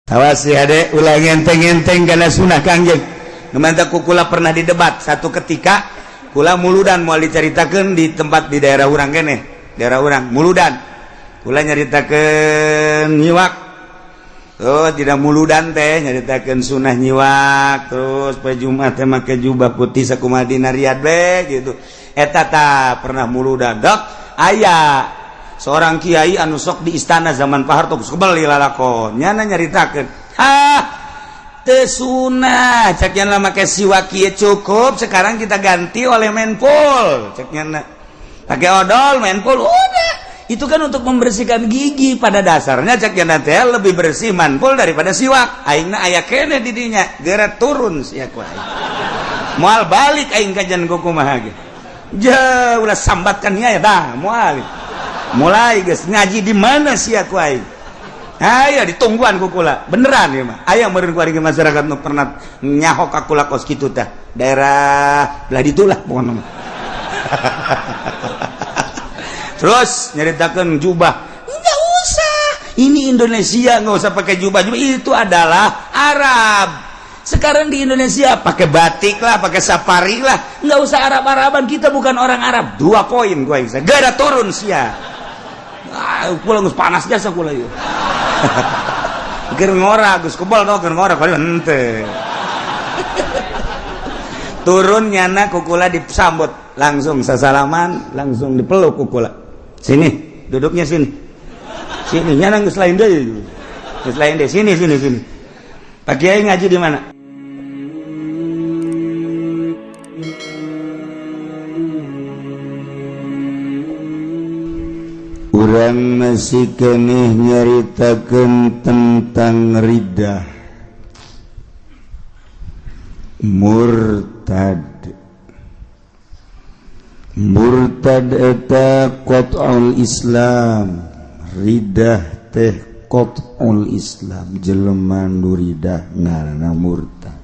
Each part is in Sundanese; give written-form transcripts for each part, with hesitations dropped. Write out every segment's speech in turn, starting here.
Awas ya dek, ulah ngenteng-ngenteng karena sunah Kangjeng. Mantap kukula pernah didebat satu ketika kula muludan, mau diceritakan di tempat di daerah urang kene, daerah urang muludan. Kula nyaritakeun nyiwak. Oh, tidak muludan teh nyaritakeun sunah nyiwak, terus poe Jumat teh make jubah putih sakumaha dina Riyadh be gitu. Eta ta pernah muludan. Dok, aya seorang kiai anu sok di istana zaman Pak Harto geus kebel lalakon. Nyana nyaritakeun, "Ah, teu sunah, cek nyana make siwak kieu cukup, sekarang kita ganti oleh menpol." Cek nyana. Pakai odol, menpol, udah. Itu kan untuk membersihkan gigi pada dasarnya, cek nyana teh lebih bersih manpol daripada siwak. Aingna aya keneh di dinya, geura turun sia ku aing. Moal balik aing kajian kumaha ge. Ja ulah sambatkan ya dah, moal. Mulai geus ngaji di mana sia ku aing. Ayo ditungguan ku kula. Beneran ya mah. Aya meureun ku ari masyarakat nu pernah nyaho ka kula kos kitu tah. Daerah belah ditu lah pokona mah. Terus nyeritakan jubah, nggak usah, ini Indonesia nggak usah pakai jubah. Jubah itu adalah Arab. Sekarang di Indonesia pakai batik lah, pakai safari lah, nggak usah Arab-Araban, kita bukan orang Arab. Dua poin gua bisa gak ada turun sia. Ah, pulang geus panas jasa kula ieu. Keur ngora geus kebal do, keur ngora kali henteu. Turun nyana kukula disambut langsung sasalaman, langsung dipeluk kukula. Sini, duduknya sini. Sini nyana geus lain deui. Geus lain deui, sini sini sini. Pak Kiai ngaji di mana? Urang masih keneh nyaritakeun tentang riddah murtad. Murtad eta qat'ul Islam, riddah teh qat'ul Islam, jelema nu riddah ngaranna murtad.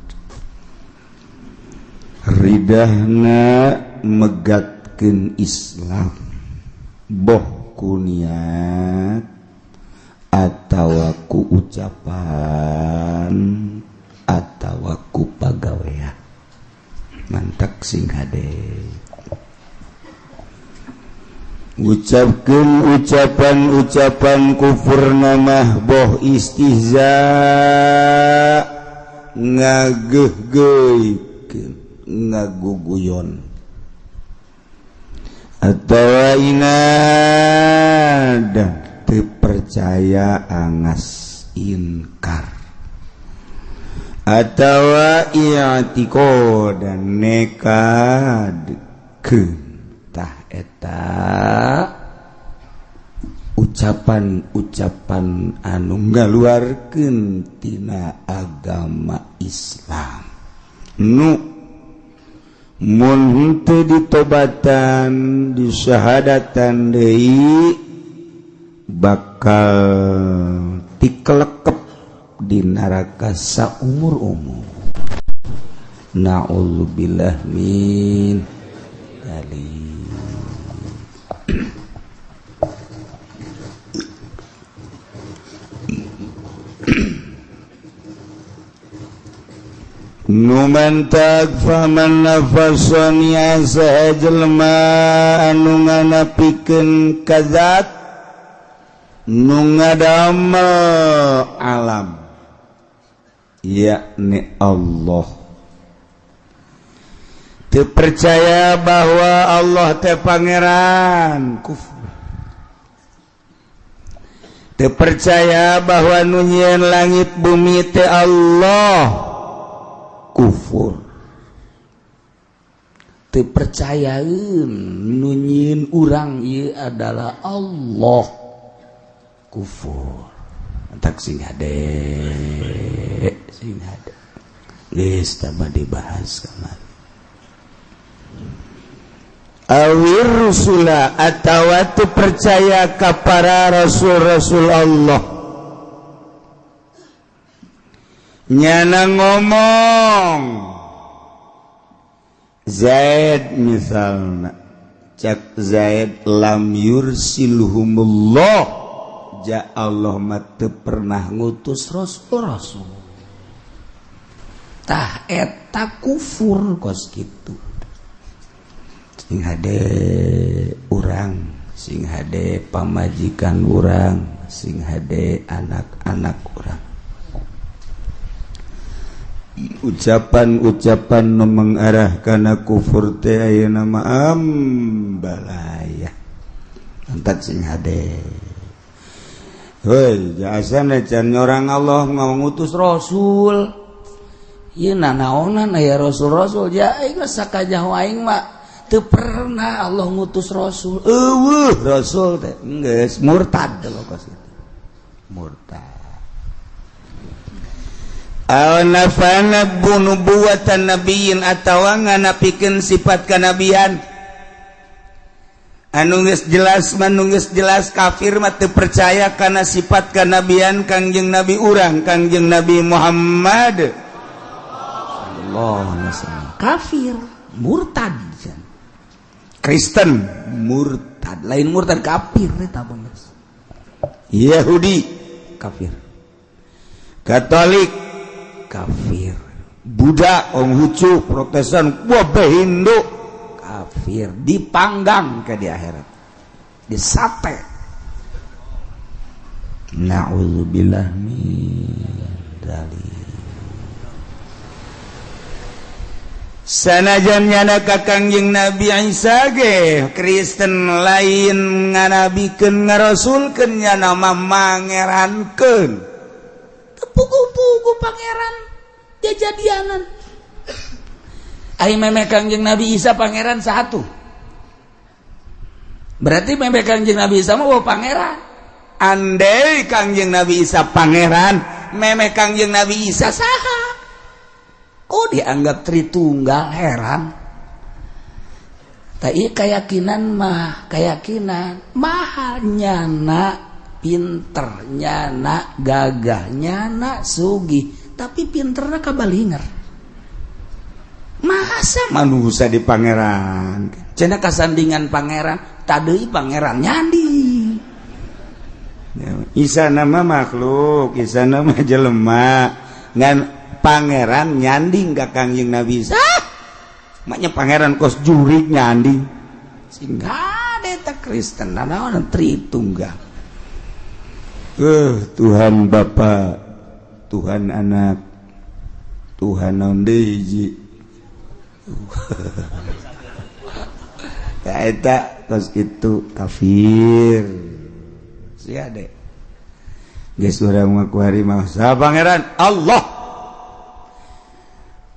Riddahna megatkeun Islam, boh ku niat atawa ku ucapan atawa ku pagawean. Mantak sing hade ucapkeun ucapan-ucapan kufur namah, boh istihza, ngageuh-geuikeun, ngaguguyon, atawa inad teu percaya, angas inkar, atawa i'tiqad dan nekad tah eta ucapan-ucapan anu ngaluarkeun tina agama Islam nu mun henteu ditobatan, disyahadatan deui, bakal tikelekep di neraka saumur-umur. Na'udzubillah min dzalik. Numantak faman nafasani saha jelema anu nganapikeun kazat nu ngadamel alam, yakni Allah. Teu percaya bahwa Allah teh pangeran, kufur. Teu percaya bahwa nu nyieun langit bumi teh Allah, kufur. Teu percayaeun nu nyieun urang ieu adalah Allah, kufur. Entak sing hade, sing hade geus tambah dibahas kamari. Awir rusula atawa teu percaya ka para rasul-rasul Allah. Nyana ngomong Zaid misalnya, cak Zaid lam yursilhumullah, Ja Allah mah teu pernah ngutus rasul-rasul. Tah eta kufur kos kitu. Sing hade urang, sing hade pamajikan urang, sing hade anak-anak urang. Ucapan-ucapan nu mengarah kana kufur teh ayeuna mah ambalaya. Antak sing hade. Heuy, jasana can nyorang Allah ngutus rasul. Ieu nanaonan aya rasul-rasul ja aing sakajaho aing mah teu pernah Allah ngutus rasul. Eueuh rasul teh geus murtad kos kitu. Murtad. Aw nafana nubuwatan nabiyyin atawa nganapikeun sifat kanabian. Anu geus jelas mah geus jelas kafir mah teu percaya kana sifat kanabian Kangjeng Nabi urang, Kangjeng Nabi Muhammad. Allah kafir, murtad. Kristen murtad, lain murtad kafir eta geus. Yahudi kafir. Katolik kafir. Buddha, Konghucu, Protestan, wabah Hindu kafir, dipanggang ke di akhirat. Disate. Na'udzubillah min dzalik. Sanajan nyana ka Kangjeng Nabi Isa ge Kristen lain nganabikeun ngarasulkeun nyana mah mangerankeun. Teu puguh-puguh pangeran jajadianan. Ari meme Kangjeng Nabi Isa pangeran satu. Berarti meme Kangjeng Nabi Isa mah pangeran. Andai Kangjeng Nabi Isa pangeran, meme Kangjeng Nabi Isa saha? Oh dianggap Tritunggal, heran. Tapi keyakinan mah, keyakinan mahal nyana pinter, nyana gagah, nyana sugih, tapi pinterna kabalinger. Masa manusia di pangeran? Cenah kasandingan pangeran, tadei pangeran nyandi. Isa nama makhluk, Isa nama jelema, ngan pangeran nyanding ka Kangjeng Nabi Isa. Maknya pangeran kos jurik nyanding. Sehingga eta Kristen nanaon Tritunggal. Tuhan Bapa, Tuhan Anak, Tuhan naon deui hiji. Ya eta kos kitu kafir. Sia de. Geus urang mah kuari mah saha pangeran Allah.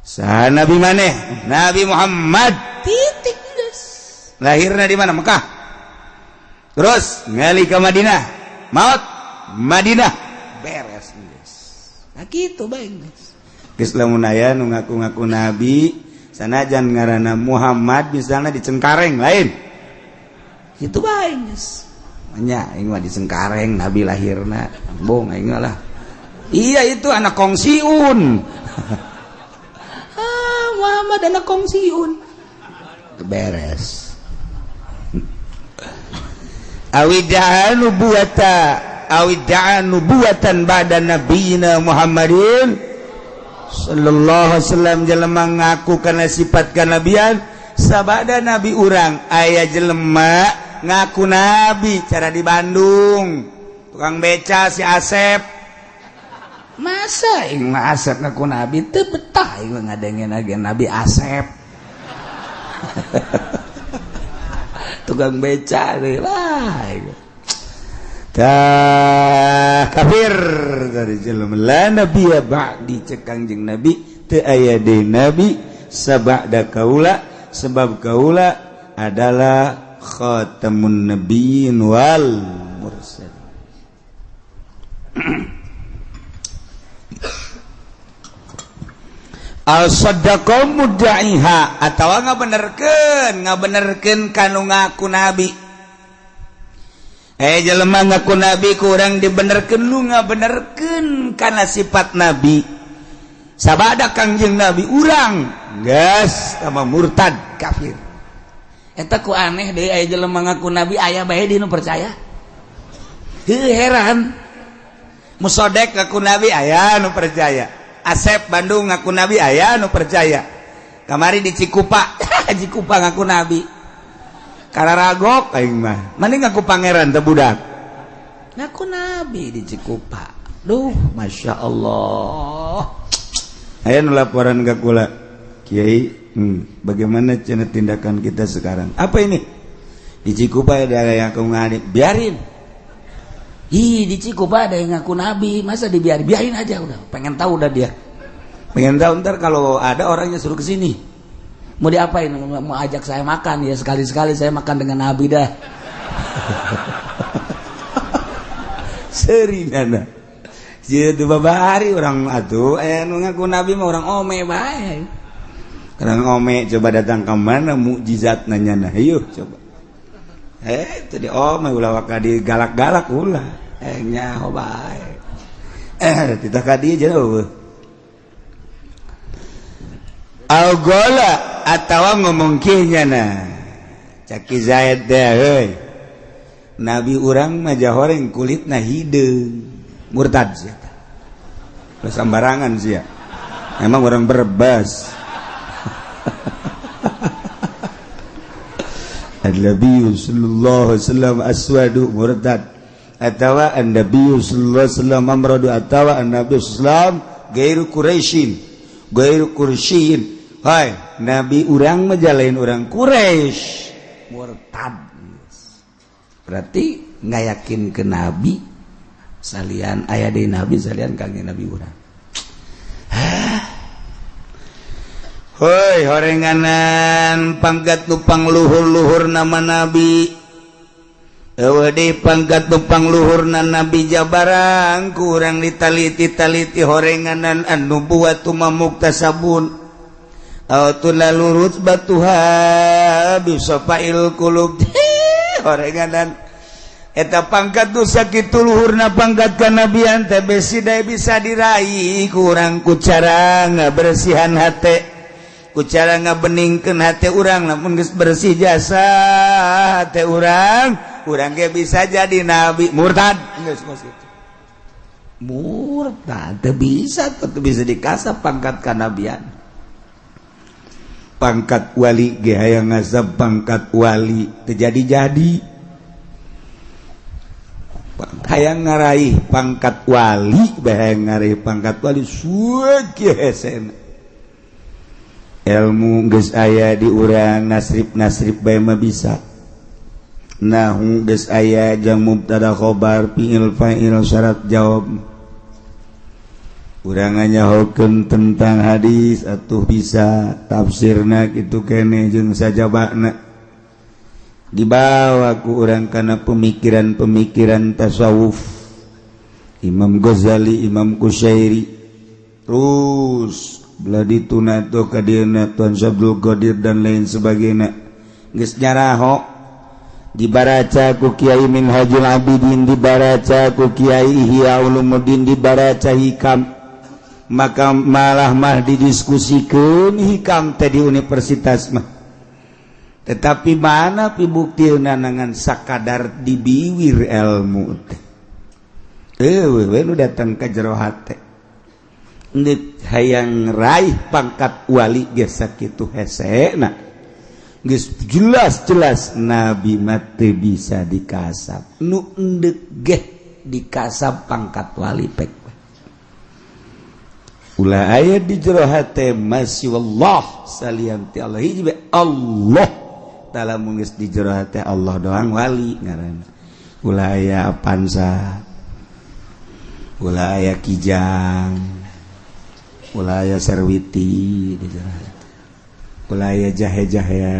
Saha nabi maneh? Nabi Muhammad. Titik geus. Lahirna di mana? Mekah. Terus ngali ka Madinah. Maut Madinah. Beres geus. Nah kitu bae geus. Geus lamun aya nu ngaku-ngaku nabi sanajan ngaranna Muhammad misalnya di Cengkareng lain. Kitu bae geus. Nya aing mah di Cengkareng nabi lahirna. Bong aing lah. Iya itu anak kongsiun. Muhammad anak kongsiun. Beres. Awida'a nubuwata awida'a nubuwatan ba'da nabiyina Muhammadin sallallahu alaihi wasallam. Jelema ngaku kana sifat kanabian sabada nabi urang. Aya jelema ngaku nabi cara di Bandung tukang beca si Asep. Masa aing mah Asep ngaku nabi teu betah aing ngadengen agen Nabi Asep. Tukang beca deui lah. Tah kafir dari jelema la nabiyya ba'di cek Kangjeng Nabi teu aya deui nabi sabada kaula sebab kaula adalah khatamun nabiyyin wal mursalin. Al-saddaqa mudda'iha atawa ngabenerkeun kanu ngaku nabi. Jelema ngaku nabi kurang dibenerkeun lu ngabenerkeun kana sifat nabi. Sabada Kangjeng Nabi urang geus sama murtad kafir. Eta ku aneh deui aya jelema ngaku nabi aya bae di nu percaya. Heuh heran. Musodek ngaku nabi aya nu percaya. Asep Bandung ngaku nabi aya nu percaya. Kamari di Cikupa, Cikupa ngaku nabi. Kararagok aing mah. Mending ngaku pangeran teh budak. Ngaku nabi di Cikupa. Duh, Masya Allah. Aya nu laporan ka kula. Kiai, bagaimana cenah tindakan kita sekarang? Apa ini? Di Cikupa ada yang ngaku nabi, biarin. Ih, di Cikupa ada yang ngaku nabi, masa dibiarin? Biarin aja udah. Pengen tahu udah dia. Pengen tahu ntar kalau ada orangnya suruh ke sini. Mau diapain? Mau ajak saya makan ya, sekali-sekali saya makan dengan nabi dah. Sering ada. Jadi babari orang atuh aya nu ngaku nabi mah orang ome bae. Orang ome coba datang ke mana mukjizat nanya nah, yuk coba. Tadi ome ulah waka digalak-galak ulah. Nyaho bae. Titah ka dieu jauh. Al-gola atawa ngomong kieu nyana. Caki Zaid teh heuy. Nabi urang mah jahoreng kulitna hideung. Murtad sia. Ulah sambarangan sia. Emang orang Brebes. An-Nabi sallallahu alaihi wasallam aswadu murtad. Atawa an-Nabi sallallahu alaihi wasallam amradu atawa an-Nabi sallallahu alaihi wasallam gairu Quraisyin. Gairu Quraisyin. Hai, Nabi urang mah jalain urang Quraisy. Murtad. Berarti nggak yakin ke Nabi salian aya deui Nabi salian kangjeng Nabi urang. Hoi horenganan pangkat nupang luhur-luhur nama Nabi. Eueuh deui pangkat nupang luhurna Nabi jabarang kurang ditaliti-taliti horenganan an-nubuwatu mamuktasabun. Aw tulalu rutbatuha bisafail qulub. Horenganan eta pangkat nu sakitu luhurna pangkat kanabian teh besi dae bisa diraih kurang ku cara ngabersihan hate. Ku cara ngabeningkeun hate urang, lamun geus bersih jasa hate urang, urang ge bisa jadi nabi. Murtad geus kos kitu. Murtad teu bisa, teu bisa dikasap pangkat kanabian. Pangkat wali ge hayang ngasap pangkat wali teu jadi-jadi. Hayang ngaraih pangkat wali, bae hayang ngaraih pangkat wali suwe kieu hesena. Ilmu geus aya di urang nasrib-nasrib bae mah bisa. Nahu geus aya jang mubtada khobar fi'il fa'il syarat jawab. Urang nyahokeun tentang hadis atuh bisa tafsirna kitu keneh jeung sajabana. Dibawa ku urang kana pemikiran-pemikiran tasawuf. Imam Ghazali, Imam Kusyairi, terus belah dituna tuh kadieuna Tuan Syabdul Qadir dan lain sebagainya. Geus nyaraho dibaraca ku Kiai Minhajul Abidin, dibaraca ku Kiai Ihya Ulumuddin, dibaraca Hikam. Maka malah mah didiskusikeun Hikam teh di universitas mah. Tetapi mana pibuktina ngan sakadar dibiwir ilmu teh. Eueuh we nu datang ka jero hate. Ndek hayang raih pangkat wali geus sakitu hesena. Geus jelas-jelas nabi mah teu bisa dikasap. Nu endek geh dikasap pangkat wali pek. Ulah aya di jero hate masih wallah salian ti Allah hiji bae Allah. Lamun geus di jero hate Allah doang wali ngaranna. Ulah aya Avanza, ulah aya Kijang, ulah aya Serwiti di jero hate, ulah aya jahe-jahea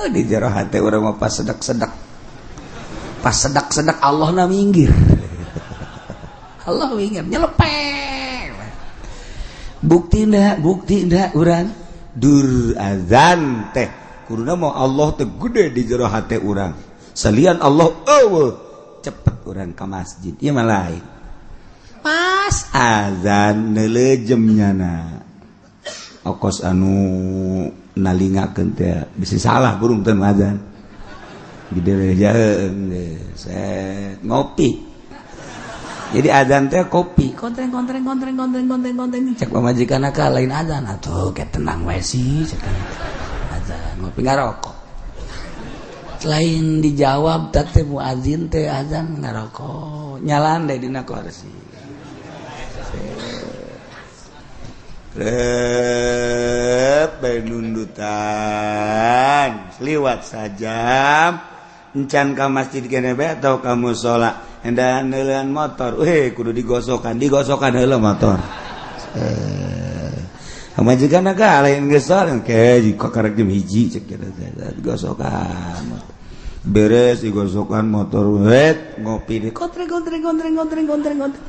di jero hate urang mah pas sedak-sedak, pas sedak-sedak Allah na minggir. Allah minggir nyelepeng. Buktina, buktina urang dur azan teh kuduna mau Allah teh gede di jero hate urang. Salian Allah eueuh cepet urang ka masjid. Ieu mah lain. Pas azan neulejem nyana. Okos anu nalingakeun teh bisi salah burung teh azan. Gede set ngopi. Jadi azan teh kopi. Kontreng kontreng kontreng kontreng kontreng kontreng. Cek pamajikan ka lain azan atuh ke tenang wae sih cek. Azan ngopi ngarokok. Lain dijawab teh muazin teh azan ngarokok. Nyalan deh dina kursi. Rep bae nundutan. Liwat sajam encan ka masjid kene bae atau ka musala. Hendak neuleun motor, kudu digosokan, digosokan heula motor. Pamajikan ka lain geus ke jika karek jam 1 cek kieu digosokan. Beres digosokan motor, wet ngopi di kontreng kontreng kontreng kontreng kontreng kontreng.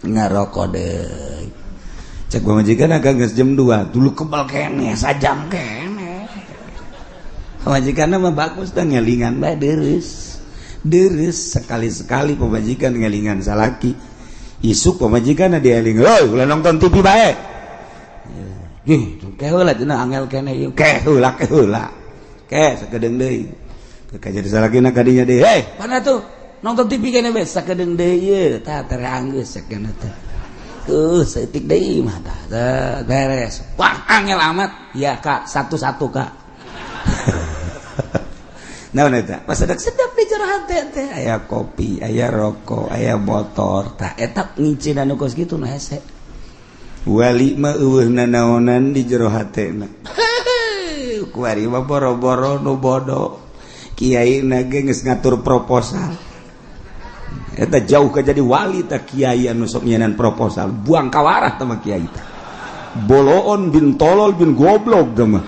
Ngarokok deui. Cek pamajikan ka geus jam 2, dulu kebal keneh sajam keneh. Pamajikanna mah bagus teh ngelingan bae dereus. Deres sekali-sekali pemajikan ngelingan salaki isuk pemajikan dieling, "Hoi, ulah nonton TV bae." Ih, ke heula cenah angel keneh ieu, ke heula ke heula. Ke sakedeung deui. Ke jadi salakina ka dinya deui, "Hei, mana tuh? Nonton TV keneh bae sakedeung deui ieu." Tah tere anggeus sakeuna teh. Saeutik deui mah tah beres. Wah, angel amat. Ya, Kak, satu-satu, Kak. Naon eta? Pas sedap di jero hate teh aya kopi, aya rokok, aya motor. Tah eta ngicin anu kos kitu nu hese. Wali mah eueuh nanaonan di jero hatena. Kuari mah boro-boro nu bodoh. Kiai na ge geus ngatur proposal. Eta jauh ka jadi wali tah kiai anu sok nyenan proposal. Buang kawarah tah mah kiai tah. Boloon bin tolol bin goblok tah mah.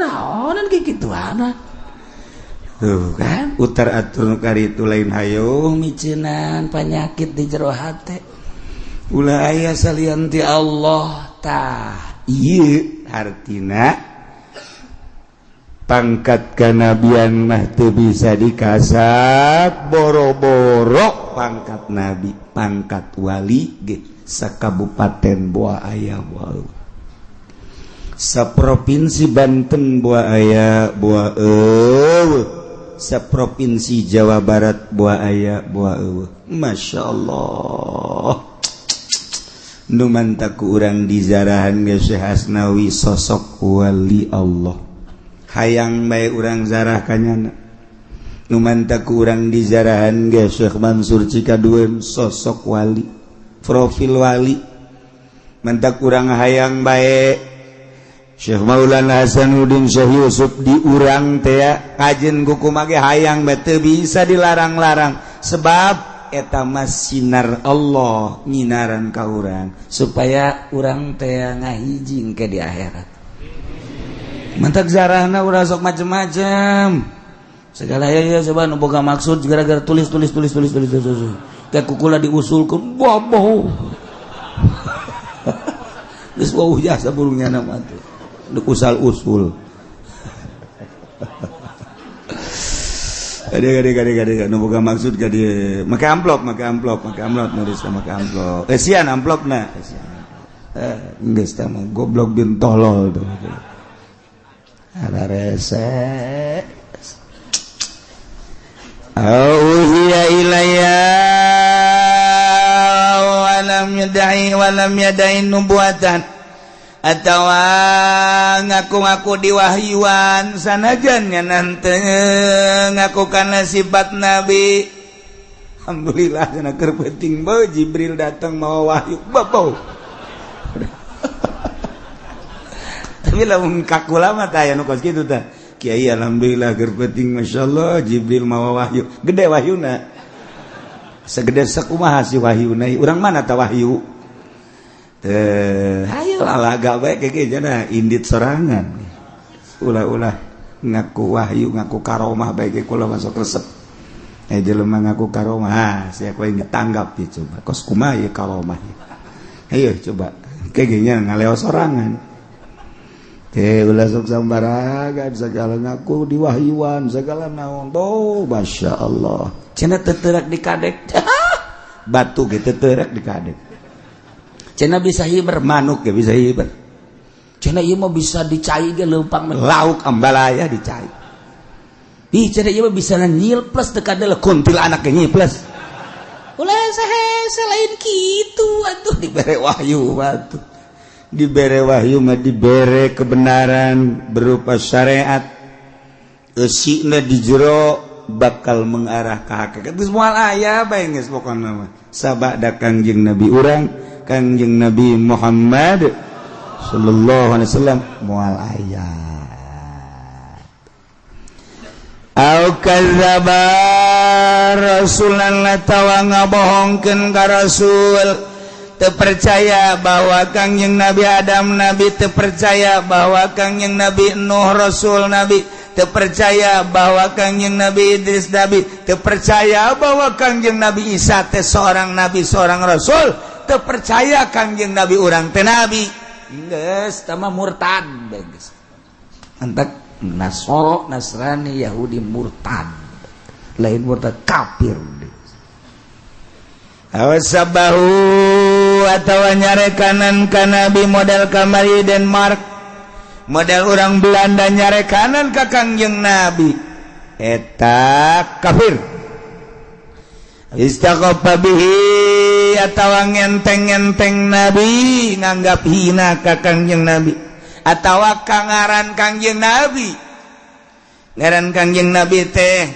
Naonan kayak gitu anak tuh kan utar atur nu kari itu lain hayung miceunan panyakit di jero hate ulah aya salian ti Allah tah ieu hartina pangkat kanabian mah teu bisa dikasat boro-boro pangkat nabi pangkat wali ge sakabupaten boa aya boa saprovinsi Banten boa aya boa eueuh saprovinsi Jawa Barat boa aya boa eueuh. Masya Allah nu mantak ku urang dizarahan ge Syekh Asnawi sosok wali Allah hayang bae urang zarah kanyana nu mantak ku urang dizarahan ge Syekh Mansur Cikadueun sosok wali profil wali mantak urang hayang bae Syekh Maulana Hasanuddin Syekh Yusuf di urang teh kajen kuku mage hayang bae teu bisa dilarang-larang sebab eta mah sinar Allah nyinaran ka urang supaya urang teh ngahiji ke di akhirat. Mantak zarahna urang sok macem-macem segala ya ya coba nu boga maksud gara-gara tulis tulis tulis tulis tulis tulis kayak kukula diusulkeun boboh geus wauh jasa burungnya nama tuh usal usul. Gade nu boga maksud gade make amplop make amplop make amplop nulis make amplop. Sian amplopna. Geus tah mah goblok bin tolol tuh. Ada rese. Auhiya ilayya wa lam yad'i wa lam yad'i nubuwatan atawa ngaku-ngaku diwahyuan sanajan nanti ngaku karena sifat nabi. Alhamdulillah cenah keur penting bae Jibril datang mau wahyu babau. Tapi lamun kakula mah tah aya nu kos kitu tah. Kiai alhamdulillah keur penting masyaallah Jibril mau wahyu. Gede wahyuna. Segede sakumaha si wahyuna? Urang mana tah wahyu? Hayo alaga bae keke jana indit sorangan. Ulah-ulah ngaku wahyu ngaku karomah bae ge kula masuk resep. Jelema ngaku karomah, ah sia kowe ditanggap ya coba. Kos kumaha ieu karomah? Ayo coba keke nya ngaleos sorangan. Teh ulah sok sambaragan segala ngaku diwahyuan segala naon. Oh, masyaallah. Cenah teu di kadek. Batu ge teu teurak di kadek. Cenah bisa hiber manuk ge bisa hiber. Cenah ieu mah bisa dicai ge leumpang lauk ambalaya dicai. Ih, cenah ieu mah bisa nyil plus teu kadeuleu kuntil anaknya nyil plus. Ulah hese lain kitu atuh, dibere wahyu atuh. Dibere wahyu mah dibere kebenaran berupa syariat. Eusina di jero bakal mengarah ke hakikat. Geus moal aya bae geus pokona mah. Sabada Kangjeng Nabi urang, Kangjeng Nabi Muhammad sallallahu alaihi wasallam moal aya. Au kadzdzaba rasulan atawa ngabohongkeun ka rasul, teu percaya bahwa Kangjeng Nabi Adam nabi, teu percaya bahwa Kangjeng Nabi Nuh rasul nabi, teu percaya bahwa Kangjeng Nabi Idris nabi, teu percaya bahwa Kangjeng Nabi Isa teh seorang nabi, seorang rasul, teu percaya Kangjeng Nabi urang teh nabi, geus tah mah murtad geus. Antak Nasoro, Nasrani, Yahudi murtad, lain murtad, kafir. Awasabahu atawa nyarekanan ka nabi model kamari Denmark, model orang Belanda nyarekanan ka Kangjeng Nabi, eta kafir. Istaghaffa bihi atawa ngenteng-ngenteng nabi, nganggap hina ka Kangjeng Nabi atawa kangaran Kangjeng Nabi. Ngaran Kangjeng Nabi teh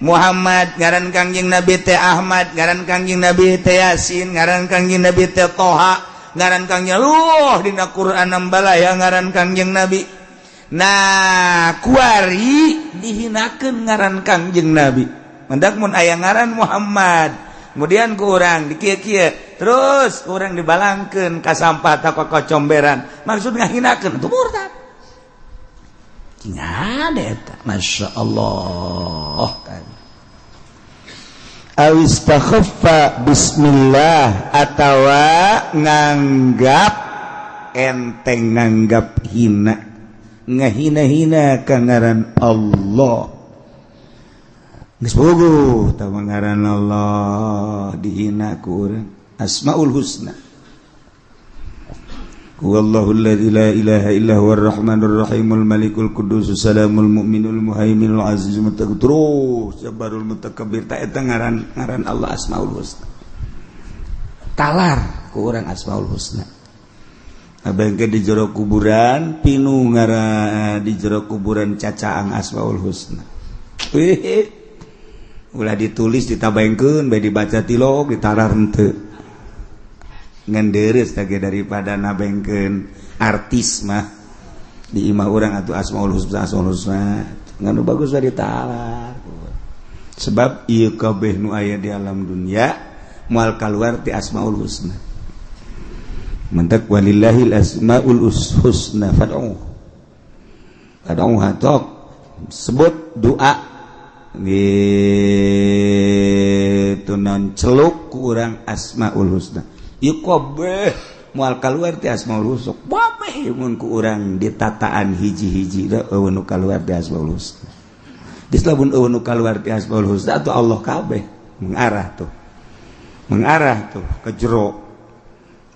Muhammad, ngaran Kangjeng Nabi teh Ahmad, ngaran Kangjeng Nabi teh Yasin, ngaran Kangjeng Nabi teh Toha, ngaran Kangjeng Luh dina Quran nambalaya ngaran Kangjeng Nabi. Nah, kuari dihinakeun ngaran Kangjeng Nabi. Mendak mun aya ngaran Muhammad, kemudian ku urang dikieu-kieu, terus urang dibalangkeun ka sampah ta ka comberan, maksud ngahinakeun, itu murtad. Ada eta, Masya Allah. Awistakhaffa bismillah atawa nganggap enteng, nganggap hina, ngahina-hina ka ngaran Allah. Geus puguh tawa ngaran Allah dihina ku urang. Asmaul Husna. Huwallahu alladzi la ilaha illa huwar rahmanur rahimul malikul quddus salamul mu'minul muhaiminul azizul mutakabbir terus jabbarul mutakabbir, ta eta ngaran ngaran Allah Asmaul Husna. Talar ku urang Asmaul Husna. Abang di jero kuburan pinu ngaran, di jero kuburan cacaang Asmaul Husna. Wih, ulah ditulis, ditabaengkeun bae, dibaca tilok, ditarar henteu ngan deres tage daripada nabengkeun artis mah di imah urang atuh Asmaul Husna. Asmaul Husna ngan nu bagus mah ditalar, sebab ieu kabeh nu aya di alam dunia moal kaluar ti Asmaul Husna. Mentak walillahil asmaul husna fad'u fad'uha, tok sebut doa gitu non celuk ku urang Asmaul Husna. Ieu kabeh moal kaluar ti Asmaul Husna kabeh, mun ku urang ditataan hiji-hiji da eueuh nu kaluar ti Asmaul Husna. Geus lamun eueuh nu kaluar ti Asmaul Husna atuh Allah kabeh mengarah tuh, mengarah tuh ke jero.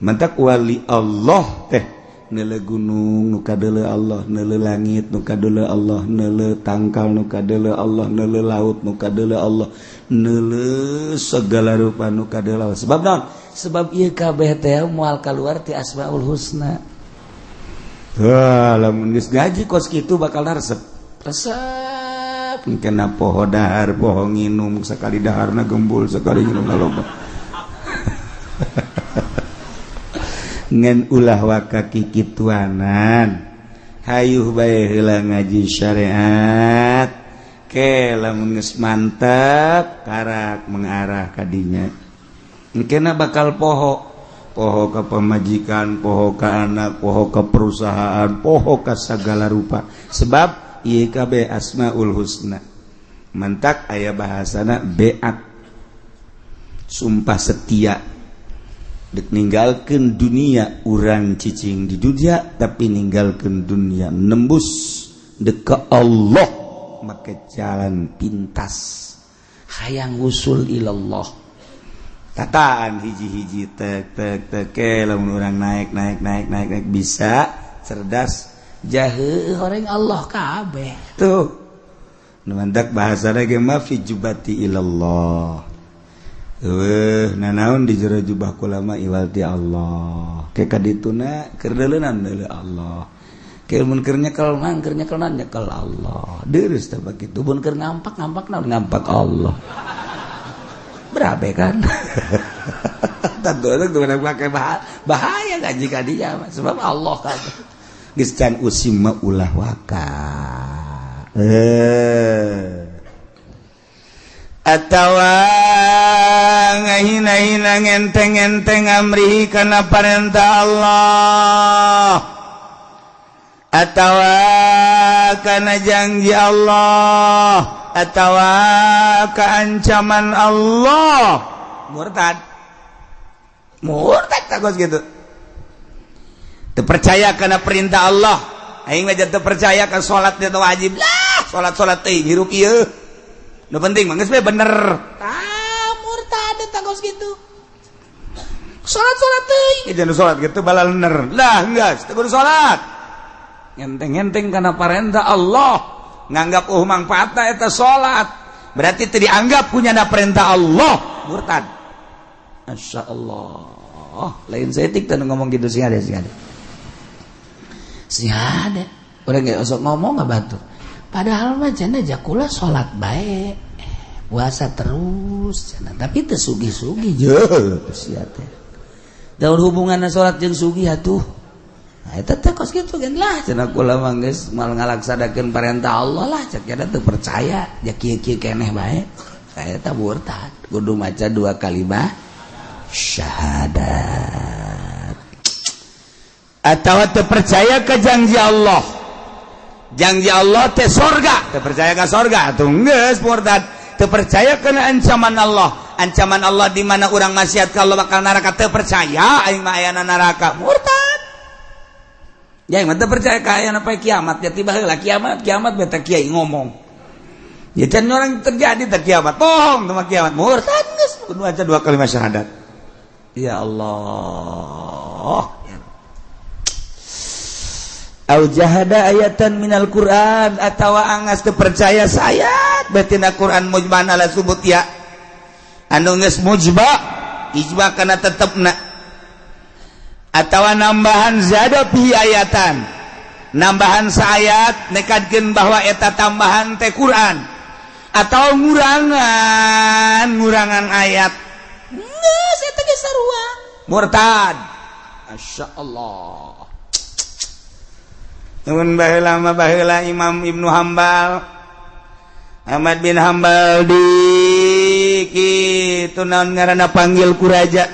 Mentak wali Allah teh neuleu gunung nu kadeuleu Allah, neuleu langit nu kadeuleu Allah, neuleu tangkal nu kadeuleu Allah, neuleu laut nu kadeuleu Allah, neuleu segala rupa nu kadeuleu Allah. Sebab naon? Sebab ieu kabeh teh moal kaluar ti Asmaul Husna. Wah, lamun geus ngaji kos kitu bakal resep. Resep kena poho dahar, poho nginum, sekali daharna gembul, sekali nginum loba. Ngan ulah waka kikituanan, hayuh bae heula ngaji syariat ke, lamun geus mantap karak mengarah kadinya, engkena bakal poho, poho ka pamajikan, poho ka anak, poho ka perusahaan, poho ka sagala rupa, sebab ieu kabeh Asmaul Husna. Mentak aya bahasana beat, sumpah setia, dek ninggalkeun dunia urang cicing di dunia, tapi ninggalkeun dunia nembus dek ke Allah make jalan pintas, hayang usul ilallah. Tataan hiji-hiji tek tek tek ke, lamun urang naik naik naik naik naik bisa cerdas jahe orang Allah kabeh tuh. Nu mantak bahasa lagi ma fi jubati ilallah. Eueuh nanaon di jero jubah kula mah iwal ti Allah. Ke kadituna keur deuleunan deuleu Allah. Ke mun keur nyekel mah keur nyekel nyekel Allah. Deurus teh bakitu mun keur ngampak ngampak naon ngampak Allah. Berabe kan? Tentu itu pakai bahaya ngaji ka dinya sebab Allah kan. Geus can usim mah ulah waka. Atawa ngahina-hina ngenteng-ngenteng amrihi kana parentah Allah atawa kana janji Allah atawa keancaman Allah, murtad murtad tagos gitu. Teu percaya kana perintah Allah, aing mah teu percaya ka salat teh wajib lah, salat-salat teh hirup ieu nu penting mah geus we bener. Tah murtad tagos gitu. Salat-salat teuing jeung salat gitu balalener lah geus teu kudu salat. Ngenteng-ngenteng kana parentah Allah, nganggap oh mangfaatna eta salat, berarti teu dianggap punya perintah Allah, murtad. Masya Allah, lain saeutik teh ngomong gitu sih ada sih ada. Sih ada. Urang ge osok ngomong nggak bantu. Padahal mah cenah jakula salat bae, puasa terus cenah, tapi teu sugih-sugih jeuh sia teh. Daun hubunganna salat jeung sugih atuh. Nah eta teh kos kitu kan lah cenah kula mah geus moal ngalaksanakeun parentah Allah lah cek cenah teu percaya ja kieu-kieu keneh bae. Eta murtad, kudu maca dua kalimat syahadat. Atau teu percaya ke janji Allah, janji Allah teh sorga, teu percaya ke sorga atuh geus murtad. Teu percaya kana ancaman Allah, ancaman Allah di mana urang maksiat ka Allah bakal neraka, teu percaya aing mah ayana neraka, murtad. Ya aing mah teu percaya ka ayana poe kiamat, ya tiba heula kiamat, kiamat beta kiai ngomong. Ya can orang terjadi teh kiamat, bohong teh kiamat, murtad geus kudu maca dua kalimat syahadat. Ya Allah. Au jahada ayatan minal Quran atawa angas teu percaya sayat batina Quran mujman ala subut ya anu geus mujba ijma kana tetepna atawa nambahan zada fi ayatan nambahan saayat nekadkeun bahwa eta tambahan teh Quran atau ngurangan ngurangan ayat geus eta geus sarua murtad. Masya Allah. Nuhun baheula mah baheula Imam Ibnu Hambal Ahmad bin Hambal di kitu naon ngaranna panggil ku raja,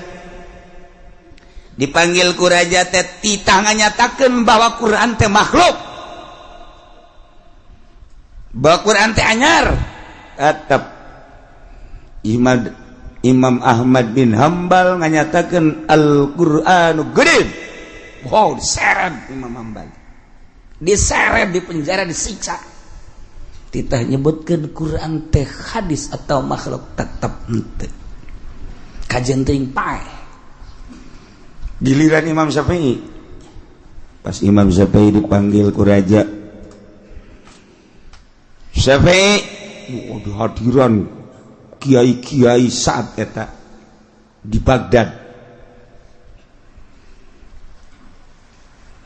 dipanggil ku raja teh titah nganyatakeun bahwa Quran teh makhluk, bahwa Quran teh anyar. Tetep Imam Ahmad bin Hambal nganyatakeun Al-Qur'anu qadim. Wow, diseret Imam Hambal, diseret di penjara, disiksa. Titah nyebutkeun Quran teh hadis atau makhluk tetep henteu kajen teuing paeh. Giliran Imam Syafi'i, pas Imam Syafi'i dipanggil ku raja Syafi'i, oh, hadiran kiai-kiai saat eta di Baghdad,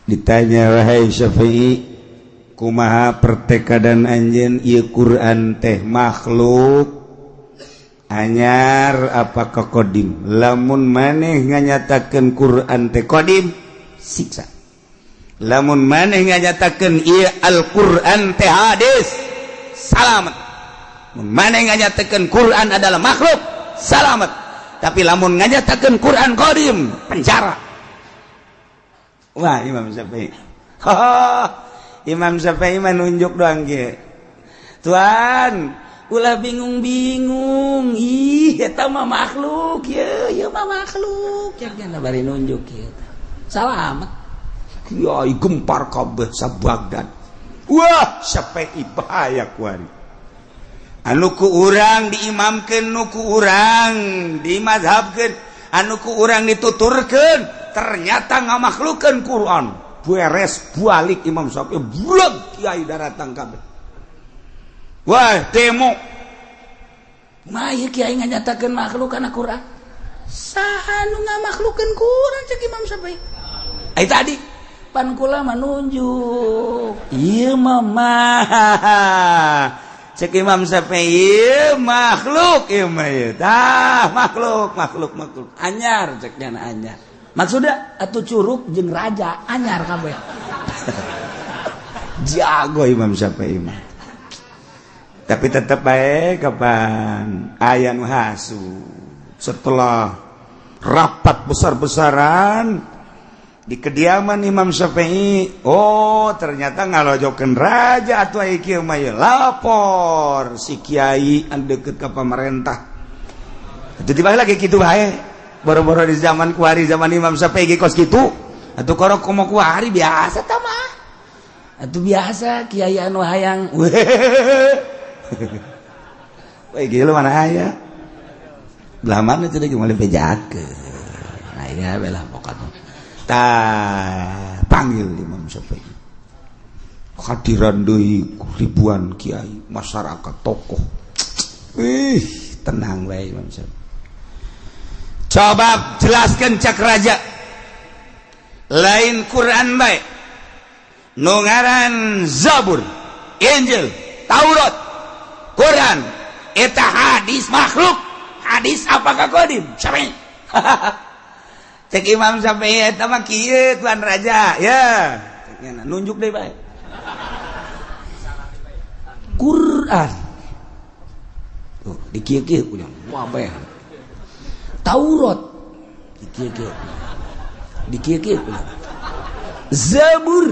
ditanya, wahai Syafi'i, kumaha pertekadan anjeun ieu Quran teh makhluk anyar apa qadim? Lamun maneh nganyatakeun Quran teh qadim, siksa. Lamun maneh nganyatakeun ieu Al-Quran teh hadis, salamet. Mun maneh nganyatakeun Quran adalah makhluk, salamet. Tapi lamun nganyatakeun Quran qadim, penjara. Wah, Imam Syafi'i. Imam Syafi'i mah nunjuk doang ge. Tuan, ulah bingung-bingung. Ih, eta mah makhluk ye, ieu mah makhluk. Ya kana bari nunjuk kieu. Salamet. Kiai gempar kabeh sa Baghdad. Wah, Syafi'i bahaya kuari. Anu ku urang diimamkeun, nu ku urang dimazhabkeun, anu ku urang dituturkeun, ternyata ngamakhlukeun Quran. Beres balik Imam Syafi'i, buleg kiai daratang kabeh. Wah, demo. Mah ieu kiai nganyatakeun makhluk kana Quran. Saha nu ngamakhlukeun Quran cek Imam Syafi'i? Ai tadi pan kula mah nunjuk. Ieu mah cek Imam Syafi'i makhluk ieu mah ieu. Tah makhluk makhluk makhluk. Anyar cek nya anyar. Maksudnya atuh curug jeung raja anyar kabeh. Jago Imam Syafi'i mah. Tapi tetap baik kapan aya nu hasu. Setelah rapat besar-besaran di kediaman Imam Syafi'i, oh ternyata ngalojokeun raja atuh aya kieu mah lapor si kiai anu deukeut ka pamarentah. Atuh tiba lagi kitu bae. Boro-boro di zaman kuari zaman Imam Syafi'i ge kos kitu. Atuh korok komo kuari biasa tah mah. Atuh biasa kiai anu hayang. Weh gila mana aya. Belah mana teh ge moal bejakeun. Aya belah pokokna. Tah panggil Imam Syafi'i. Hadiran deui ribuan kiai, masyarakat, tokoh. Ih, tenang bae Imam Syafi'i. Coba jelaskan cak raja. Lain Quran bae. Nu ngaran Zabur, Injil, Taurat, Quran, eta hadis makhluk. Hadis apakah kodim? Syafi'i. Cek Imam Syafi'i eta mah kieu tuan raja, ya. Nunjuk deui bae. Quran. Tuh, dikieu-kieu punya. Wah, bae. Taurat dikieu-kieu. Dikieu-kieu punya. Zabur,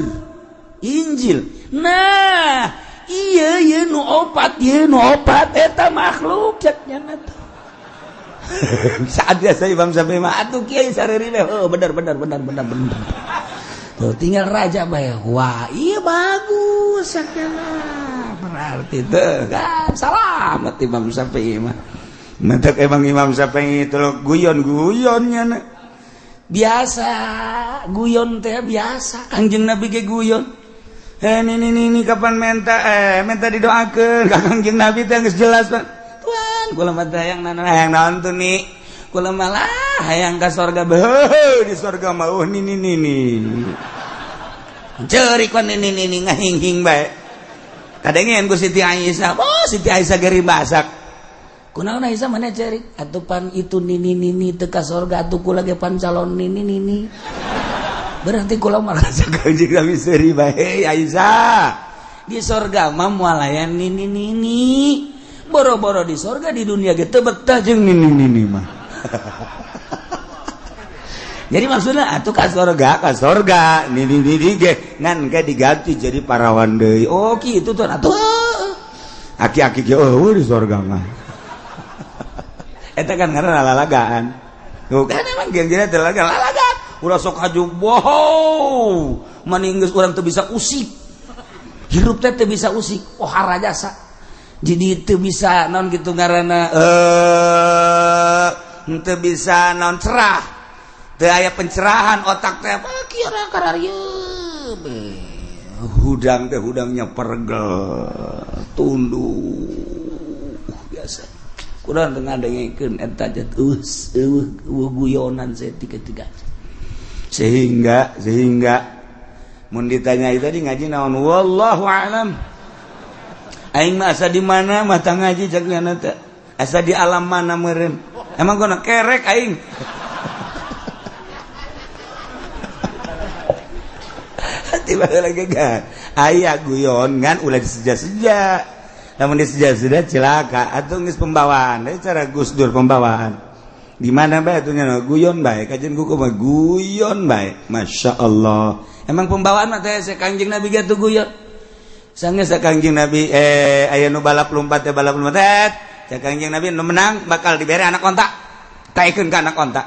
Injil. Nah, iya ieu nu opat, ieu nu opat eta makhluk cek nya teh. Saat biasa Imam Syafi'i mah atuh kiai sareri mah oh bener bener bener bener bener. Tuh tinggal raja bae. Wah, iya bagus sakana. Berarti teh kan salamet Imam Syafi'i mah. Mentek emang Imam Syafi'i itu guyon-guyonnya. Biasa, guyon teh biasa. Kangjeng Nabi ge guyon. Eh ini kapan minta minta didoakeun ka Kangjeng Nabi teh geus jelas Pak. Tuan, kula mah teh hayang naon hayang naon tuh nih. Kula malah hayang ka sorga beuh di sorga mah oh nini nini. Ceurik wan nini nini ngahinghing bae. Kadengeun ku Siti Aisyah. Oh, Siti Aisyah geri masak. Kunaon Aisyah mana ceurik? Atuh pan itu nini nini teu ka sorga atuh kula ge pan calon nini nini. Berarti kula merasa Kangjeng Nabi seuri bae Aisyah. Di sorga mah moal aya nini nini. Boro-boro di sorga di dunia ge teu betah jeung nini nini mah. Jadi maksudnya atuh ka sorga nini nini ge ngan ge diganti jadi parawan deui. Oh kitu tuh atuh. Aki-aki ge eueuh di sorga mah. Eta kan ngaranna lalagaan. Tuh kan emang ge teh lalagaan. Ulah sok haju wow. Mani geus urang teu bisa usik. Hirup teh teu bisa usik. Oh harajasa. Jadi teu bisa naon kitu ngaranna teu bisa naon cerah. Teu aya pencerahan otak teh apa kieu kararieu. Hudang teh hudangnya pergel, tunduk biasa. Kurang teu ngadengekeun eta teh eueuh guyonan saeutik-tiga. Sehingga mun ditanya tadi ngaji naon wallahu a'lam. Aing mah asa di mana mah tah ngaji cek nyana teh. Asa di alam mana meureun. Emang gona kerek aing. Tiba lagi kan. Aya guyon ngan ulah diseja-seja. Lamun diseja-seja celaka atuh geus pembawaan. Deui cara Gus Dur pembawaan. Di mana bae atuh nya guyon bae kajian ku mah guyon bae. Masya Allah. Emang pembawaan mah teh Kangjeng Nabi ge atuh guyon. Sanggeus Kangjeng Nabi aya nu balap lompat teh balap lompat. Cek Kangjeng Nabi nu menang bakal dibere anak onta. Taekeun ka anak onta.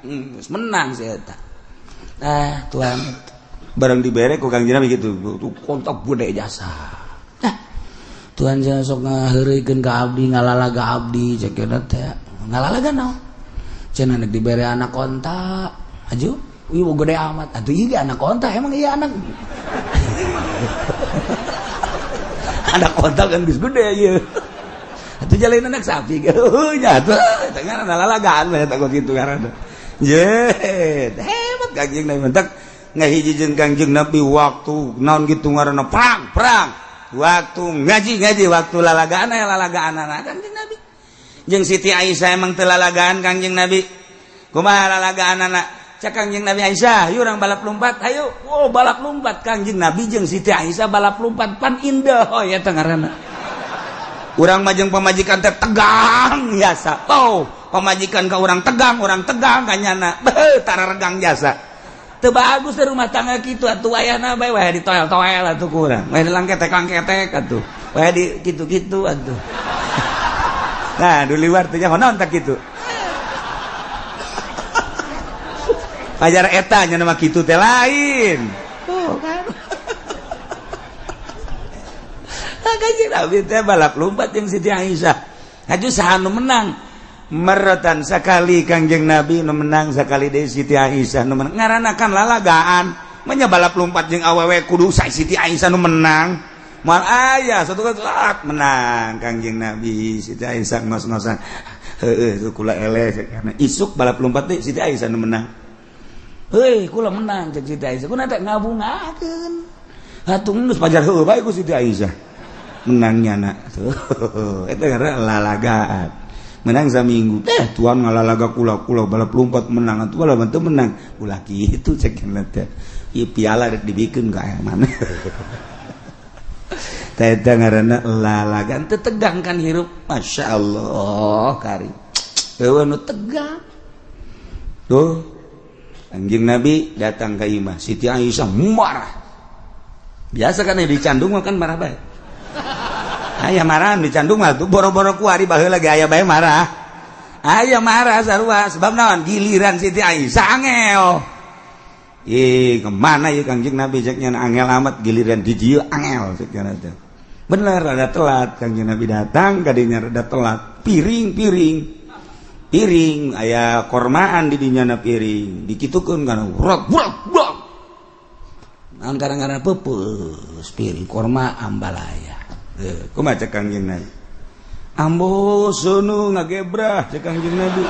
Geus menang si eta. Ah, tuan barang dibere ku Kangjeng Nabi gitu. Tuh kontak gede jasa. Nah, tuan jangan sok ngaheureuykeun ka abdi, ngalalaga abdi cek eta teh. Ngalalaga naon? Cenah nek dibere anak onta. Aju, ieu gede amat. Atuh ieu ge anak onta, emang ieu anak. Anak onta kan geus gede ieu. Atuh jalain anak sapi heuh nya atuh eta ngaranna lalagaan we eta kitu ngaranna. Ye, hebat Kangjeng Nabi mentak ngahiji jeung Kangjeng Nabi waktu naon gitu ngaranna perang, perang. Waktu ngaji ngaji, waktu lalagaan aya lalagaan anak Kangjeng Nabi. Jeung Siti Aisyah emang teu lalagaan Kangjeng Nabi. Kumaha lalagaan anak? Cek Kangjeng Nabi, "Aisyah, yuk urang balap lompat, ayo." Oh, balap lompat Kangjeng Nabi jeung Siti Aisyah balap lompat pan indah oh ya teh ngaranna. Urang mah jeung pamajikan teh tegang biasa. Oh, pamajikan ka urang tegang ka nyana. Beuh, tara regang jasa. Teu bagus deh rumah tangga kitu atuh wayahna bae wae ditoel-toel atuh ku urang. Wae dilangketek-langketek atuh. Wae di kitu-kitu atuh. Nah, di luar teh nyaho naon tak kitu. Pajar eta nya mah kitu teh lain. Tuh kan. Kanjeng Nabi teh balap lompat jeung Siti Aisyah. Haju saha nu menang? Meretan sakali Kangjeng Nabi nu menang, sakali deui Siti Aisyah nu menang. Ngaranna kan lalagaan. Manya balap lompat jeung awewe kudu sa Siti Aisyah nu menang. Moal aya satu kali menang Kangjeng Nabi, Siti Aisyah ngos-ngosan. Heueuh kula eleh karena isuk balap lompat deui Siti Aisyah nu menang. Heuy kula menang cek Siti Aisyah. Kuna teh ngabungakeun. Atuh geus pajar heueuh bae ku Siti Aisyah. Menangnya nak tuh itu karena lalagaan menang saminggu teh tuan ngalalaga kula kula balap lompat menang atuh balap teu menang ulah kitu cek teh ieu piala rek dibikeun ka aya mana teh eta ngaranna lalagaan teu tegang kan hirup. Masya Allah kari eueuh nu tegang tuh. Anjing Nabi datang ke imah Siti Aisyah marah biasa kan dicandung mah kan marah bae. Aya marah dicandung mah tuh boro-boro kuari baheula ge aya bae marah. Aya marah sarua sebab naon giliran Siti Aisyah angel. Ih, kemana ieu Kangjeng Nabi cek nya angel amat giliran di dieu angel cek nya teh. Bener rada telat Kangjeng Nabi datang kadinya rada telat. Piring-piring. Piring aya kormaan di dinya na piring. Dikitukeun kana rot brok brok. Naon kadang-kadang peupeus piring korma ambalaya. Kumaha cek Kangjeng Nabi? Ambo seuneu ngagebrah cek Kangjeng Nabi.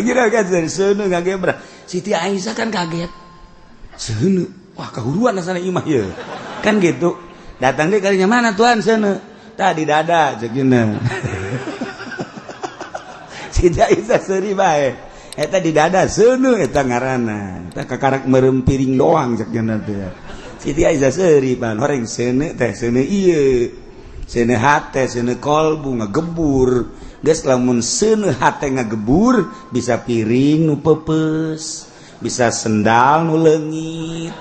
Kira kan seuneu ngagebrah. Siti Aisyah kan kaget. Seuneu, wah kahuruan asana imah ieu. Kan gitu. Datang deui kalinya mana tuan seuneu? Tadi dada cek nya. Siti Aisyah seuri bae. Eta di dada seuneu eta ngaranna. Eta kakarak meureum piring doang cek nya teh. Siti Aisyah seuri pan horeng seuneu teh seuneu ieu. Seuneu hate, seuneu kolbu ngagebur. Geus lamun seuneu hate ngagebur bisa piring nu peupeus, bisa sendal nu leungit,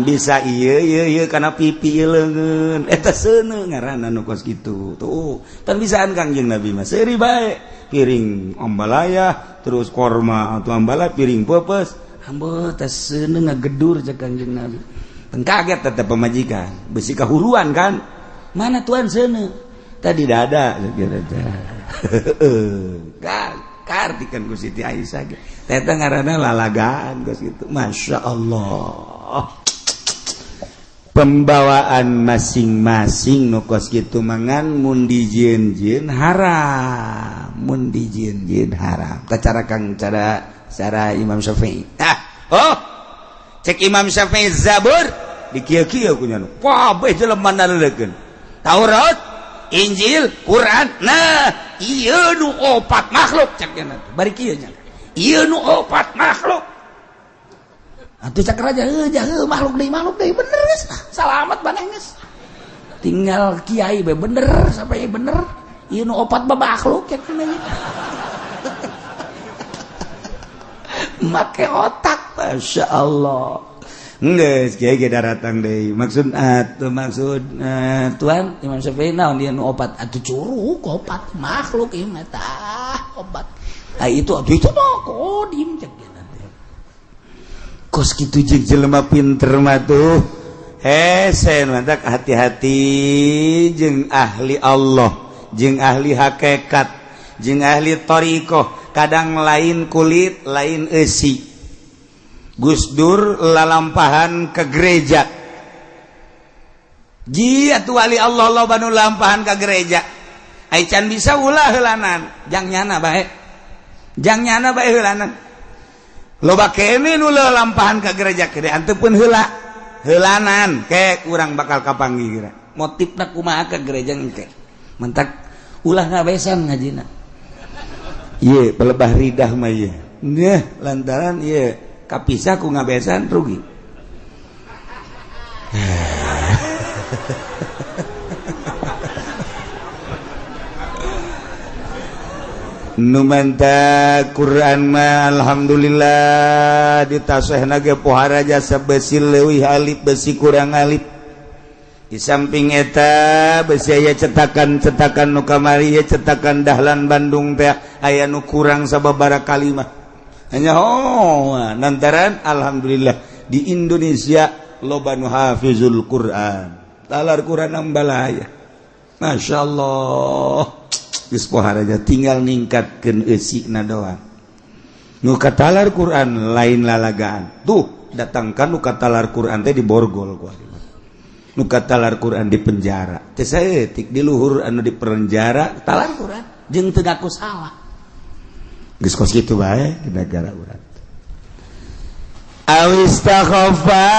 bisa ieu ieu ieu kana pipi ieu leungeun. Eta seuneu ngaranna nu kos kitu. Tuh, tan bisaan Kangjeng Nabi mah seuri bae. Piring ambalaya terus korma atau ambalaya piring peupeus. Ambo teh seuneu ngagedur cek Kangjeng Nabi. Kaget tetap pemajikan besi kahuruan kan mana tuan seuneu tadi dada kartikan ku Siti Aisyah ge eta ngaranna lalagaan geus kitu. Masya Allah pembawaan masing-masing nu kos kitu mangan mun dijieun-jieun haram, mun dijieun-jieun haram tah cara kang cara cara Imam Syafi'i. Ah oh cek Imam Syafi'i Zabur dikieu-kieu ku nya kabeh jelema naleukeun Taurat, Injil, Quran. Nah ieu nu opat makhluk cek nya bari kieu nya ieu nu opat makhluk atuh cek raja heuh heuh makhluk deui bener geus salamat maneh geus tinggal kiai bae bener sampai bener ieu nu opat mah makhluk cek nya make otak. Masya Allah geus kiai ge daratang deui maksud atuh maksud tuan Imam Syafi'i naon ieu nu opat atuh curug opat makhluk ieu mah tah opat ah itu atuh itu mah kodim cek teh kos kitu jeung jelema pinter mah tuh hese mantak hati-hati jeung ahli Allah jeung ahli hakikat jeung ahli thariqah kadang lain kulit lain eusi. Gus Dur lalampahan ke gereja. Ji atuh wali Allah loba nu lampahan ka gereja. Ai can bisa ulah heulanan, jang nyana bae. Jang nyana bae heulanan. Loba kene nu lampahan ka gereja kene anteupun heula. Heulanan ke urang bakal kapanggih kira. Motifna kumaha ka gereja engke. Mentak ulah ngabesan ngajina. Ieu pelebah ridah mah ieu. Neh lantaran ieu kapisah ku ngabesan rugi. Nu manta Quran mah alhamdulillah ditasehna ge pohara jasa besi leuwih alif besi kurang alif. Di samping eta besi aya cetakan-cetakan nu kamari ye cetakan Dahlan Bandung teh aya nu kurang sababaraha kalimah. Hanya oh lantaran alhamdulillah di Indonesia loba nu hafizul Quran. Talar Quran ambalaya. Masyaallah. Geus pohara tinggal ningkatkeun eusina doang. Nu katalar Quran lain lalagaan. Tuh datangkan nu katalar Quran teh diborgol ku ari. Nu katalar Quran di penjara. Teh saeutik di luhur anu di penjara talar Quran jeung teu ngaku salah. Geus kos kitu bae di negara urang. Awistakhafa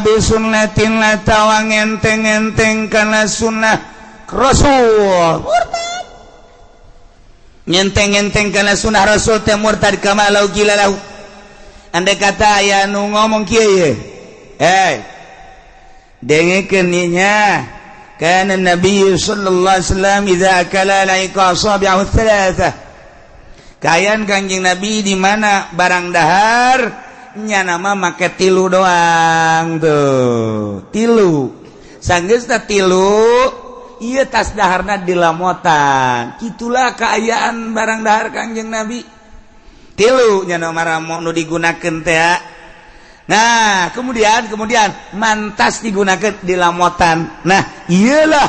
bi sunnatin atawa ngenteng-enteng kana sunnah Rasul murtad. Ngenteng-enteng kana sunnah Rasul teh murtad kama lau qila lahu. Andai kata aya nu ngomong kieu ye. Eh. Dengekeun nya. Kana Nabi sallallahu alaihi wasallam idza akala laika asabi'ahu thalatha. Kayan Kanjeng Nabi di mana barang dahar nya nama make tilu doang tuh. Tilu. Sanggeusna tilu ieu tas daharna dilamotan. Itulah keayaan barang dahar Kanjeng Nabi. Tilu nya nama ramo nu digunakeun teh. Nah, kemudian mantas digunakeun dilamotan. Nah, iyalah